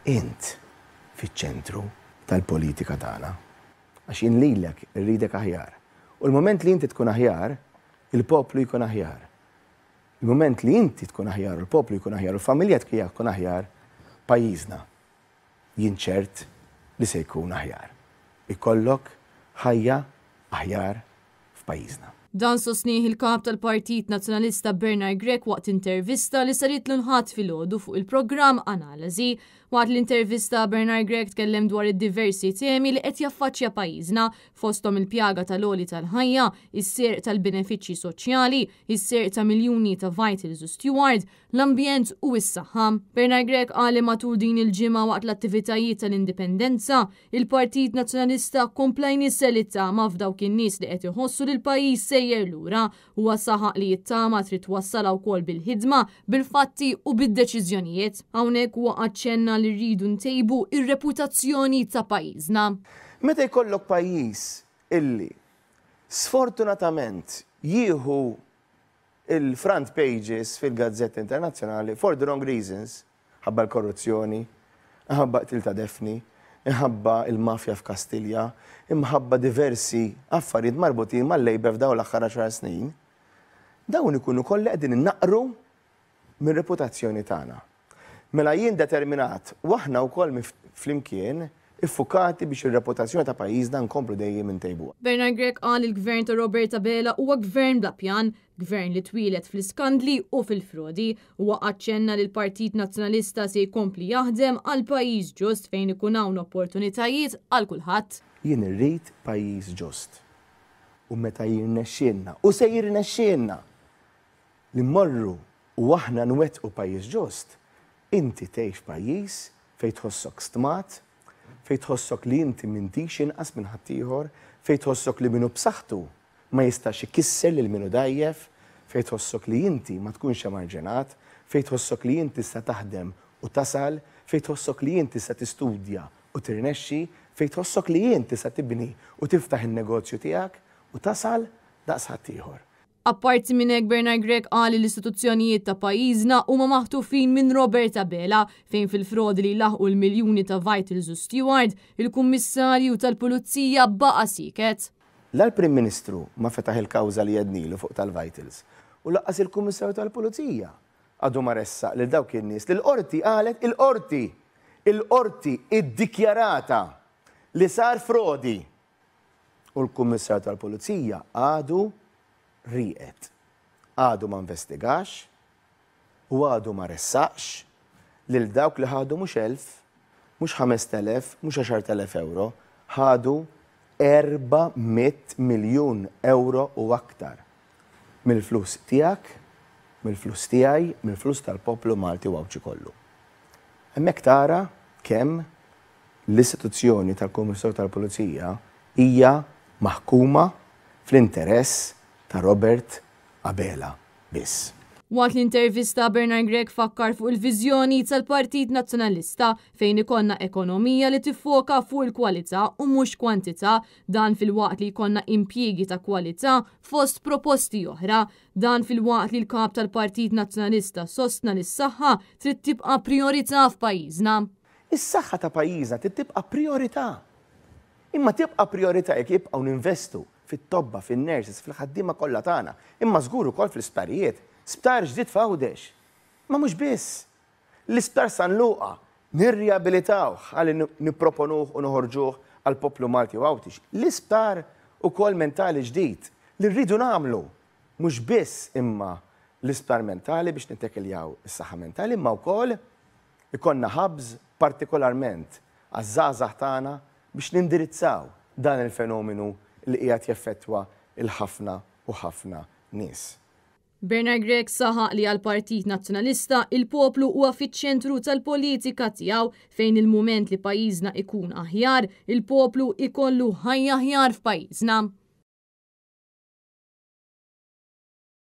int fiċ-ċentru tal-politika tagħna. Għax jien lilek irridek aħjar. U l-mument li inti tkun aħjar, il-poplu jkun aħjar. Il-mument li inti tkun aħjar u l-poplu jkun aħjar u l-familja tiegħek tkun aħjar, pajjiżna jien ċert li se jkun aħjar. Ikollok ħajja aħjar f'pajjiżna. Dan sostnieh il-Kap tal-Partit Nazzjonalista Bernard Grech waqt intervista li saritlu l-Ħadd filgħodu fuq il-programm Analiżi. Waqt l-intervista Bernard Grech tkellem dwar id-diversi temi li qed jaffaċċja pajjiżna, fosthom il-pjaga tal-għoli tal-ħajja, is-serq tal-benefiċċji soċjali, is-serq ta' miljuni ta' Vitals u Steward, l-ambjent u s-saħħa. Bernard Grech qal li matul din il-ġimgħa waqt l-attivitajiet tal-Indipendenza, il-Partit Nazzjonalista kompla jnissel it-tama f'dawk in-nies li qed iħossu li l-pajjiż sejjer lura. Huwa saħaq li t-tama trid twassalha wkoll bil-ħidma, bil-fatti u bid-deċiżjonijiet. Hawnhekk huwa aċċenna li rridu ntejbu r-reputazzjoni ta' pajjiżna. Meta jkollok pajjiż illi sfortunatament jieħu il-front pages fil-gazzetti internazzjonali for the wrong reasons, ħabba l-korruzzjoni, imħabba qtil ta' Daphne, imħabba il-mafja f'Kastilja, imħabba diversi affarijiet marbutin mal-Labour f'dawn l-aħħar 10 snin, dawn ikunu kollha qegħdin inaqqru mir-reputazzjoni tagħna. Mela jien determinat u aħna wkoll flimkien iffukati biex ir-reputazzjoni ta' pajjiżna nkomplu dejjem intejbuha. Bernard Grech qal li l-Gvern ta' Robert Abela huwa gvern bla pjan, gvern li twieled fl-iskandli u fil-frodi. Huwa aċċenna li l-Partit Nazzjonalista se jkompli jaħdem għal pajjiż ġust fejn ikun hawn opportunitajiet għal kulħadd. Jien irrid pajjiż ġust. U meta jirnexxielna, u se jirnexxielna, li mmorru u aħna nwettqu pajjiż ġust, inti tgħix f'pajjiż fejn tħossok stmat, fejn tħossok li inti m'intix inqas minn ħaddieħor, fejn tħossok li min hu b'saħħtu ma jistax ikisser lil min hu dgħajjef, fejn tħossok li inti ma tkunx emarġinat, fejn tħossok li inti tista' taħdem u tasal, fejn tħossok li inti tista' tistudja u tirnexxi, fejn tħossok li int tista' tibni u tiftaħ in-negozju tiegħek u tasal daqs ħaddieħor. Apparti minn hekk Bernard Grech qal li l-istituzzjonijiet ta' pajjiżna huma maħtufin minn Robert Abela fejn fil-frodi li jlaħħqu l-miljuni ta' Vitals u Steward, il-Kummissarju tal-Pulizija baqa' sieket. La l-Prim Ministru ma fetaħ il-kawża li għednilu fuq tal-Vitals u lanqas il-Kummissarju tal-Pulizija għadu ma ressaq lil dawk in-nies li l-Qorti qalet, il-Qorti, il-Qorti iddikjarata li sar frodi U l-Kummissarju tal-Pulizija għadu rieqed. Għadu ma investigax u għadu ma ressaqx lil dawk li ħadu mhux 1,000, mhux 5,000, mhux 10,000 ewro, ħadu 400 miljun ewro u aktar mill-flus tiegħek, mill-flus tiegħi, mill-flus tal-poplu Malti u Għawdxi kollu. Hemmhekk tara kemm L-istituzzjoni tal-Kummissarju tal-Pulizija hija maħkuma fl-interess ta' Robert Abela biss. Waqt l-intervista Bernard Grech fakkar fuq il-viżjoni tal-Partit Nazzjonalista fejn ikollna ekonomija li tiffoka fuq il-kwalità u mhux kwantità, dan filwaqt li jkollna impjiegi ta' kwalità fost proposti oħra. Dan filwaqt li l-Kap tal-Partit Nazzjonalista sostna li s-saħħa trid tibqa' prijorità f'pajjiżna. Is-saħħa ta' pajjiżna trid tibqa' prijorità. Imma tibqa' prijorità jekk jibqgħu ninvestu fit-tobba, fin-nurses, fil-ħaddiema kollha tagħna, imma żgur ukoll fl-isptarijiet. Sptar ġdid f'Għawdex. Imma mhux biss. L-Isptar San Luqa nirriabilitawh ħalli nipproponuh u noħorġuh għall-poplu Malti u Għawdxi. L-isptar ukoll mentali ġdid li rridu nagħmlu mhux biss imma l-isptar mentali biex nittekiljaw is-saħħa mentali imma wkoll Ikollna hubs partikolarment għaż-żgħażagħ tagħna biex nindirizzaw dan il-fenomenu li qiegħed jeffettwa 'l ħafna u ħafna nies. Bernard Grech saħaq li għall-Partit Nazzjonalista il-poplu huwa fiċ-ċentru tal-politika tiegħu fejn il-mument li pajjiżna ikun aħjar, il-poplu ikollu ħajja aħjar f'pajjiżna.